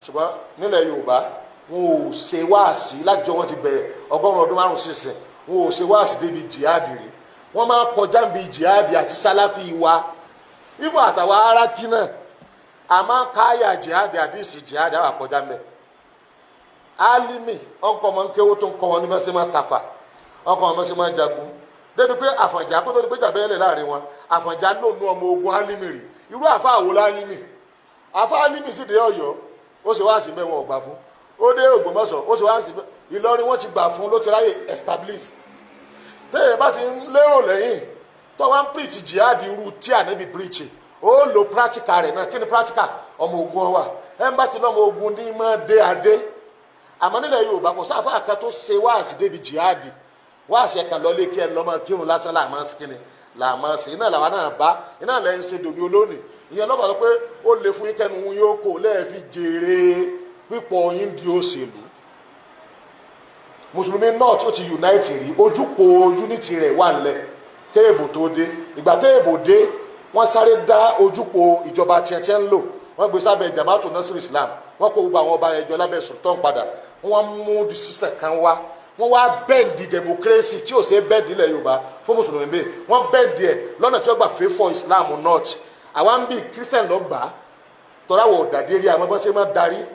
Ṣùgbọ́n nílẹ̀ Yorùbá, wọn ò ṣe wáàsí lájọ wọn ti bẹ̀rẹ̀ 105 ọdún sísìn, wọn ò ṣe wáàsí débi jihad rí. Wọ́n máa kọjá níbi jihad àti sálàfí wa ibò àtàwọn arákí náà, a máa ń káyà jihad, àdìsí jihad àwọn àkọjá mẹ́. Alimi ọkọ ọmọ nkéwó tó ń kọ́ wọn ní bá ṣe máa tàfà, ọkọ ọmọ ṣe máa jagun, débi pé Àfọ̀njá kó tó di pé jàbẹ́lẹ̀ láàrin wọn, Àfọ̀njá lónú ọmọ ogun Alimi rí. Irú àfa àwòlá Alimi, àfa Alimi sì dé Ọ̀yọ́, ó sì wá sí mẹ́wọ̀n ọ̀gbà fún. Ó dé Ògbómọ̀ṣọ́, ó sì wá sí Ìlọrin, wọ́n ti gbà fún ló ti ráyè establish. Téèyàn bá ti ń lérò lẹ́yìn tó wá ń preach jihad irú tí ànábì preach, ó lo practical rẹ̀ náà. Kí ni practical? Ọmọ ogun wà, ẹ̀ ń bá ti lọ́mọ ogun ní mọ́ dé adé. Àmọ́ nílẹ̀ Yorùbá, kò sáfà kan tó ṣe wáàsí débi jihad. Wáàsí ẹ̀ka lọ lé kí ẹ lọ́mọ kírun lásán láàmú kíni làmọ́ sí iná làwọn náà bá iná lẹ́yìn ṣe dòní olónìí. Ìyẹn lọ́ba sọ pé ó lè fún yín kẹ́nu yín ó kò lẹ́ẹ̀fi jèrè pípọ̀ yín di òṣèlú. Mùsùlùmí north ó ti unite rí, ojúpò unity rẹ̀ wà nílẹ̀ kéèbò tó dé. Ìgbà téèbò dé, wọ́n sáré dá ojúpò ìjọba tiẹ̀tiẹ̀ ń lò, wọ́n gbé sábẹ́ Jamaatu Nasir Islam. Wọ́n kó gbogbo àwọn ọba ẹjọ́ lábẹ́ sultan padà. Wọ́n mú decision kan wá, wọ́n wá bend democracy tí ò ṣe bend ilẹ̀ Yorùbá fún mùsùlùmí bẹ́ẹ̀. Wọ́n bend ẹ̀ lọ́nà tí wọ́n gbà favour Islam north. Àwa ń bí Christian lọ gbà á tọ́ra wọ̀ dàdérí àwọn bọ́sẹ̀ máa darí.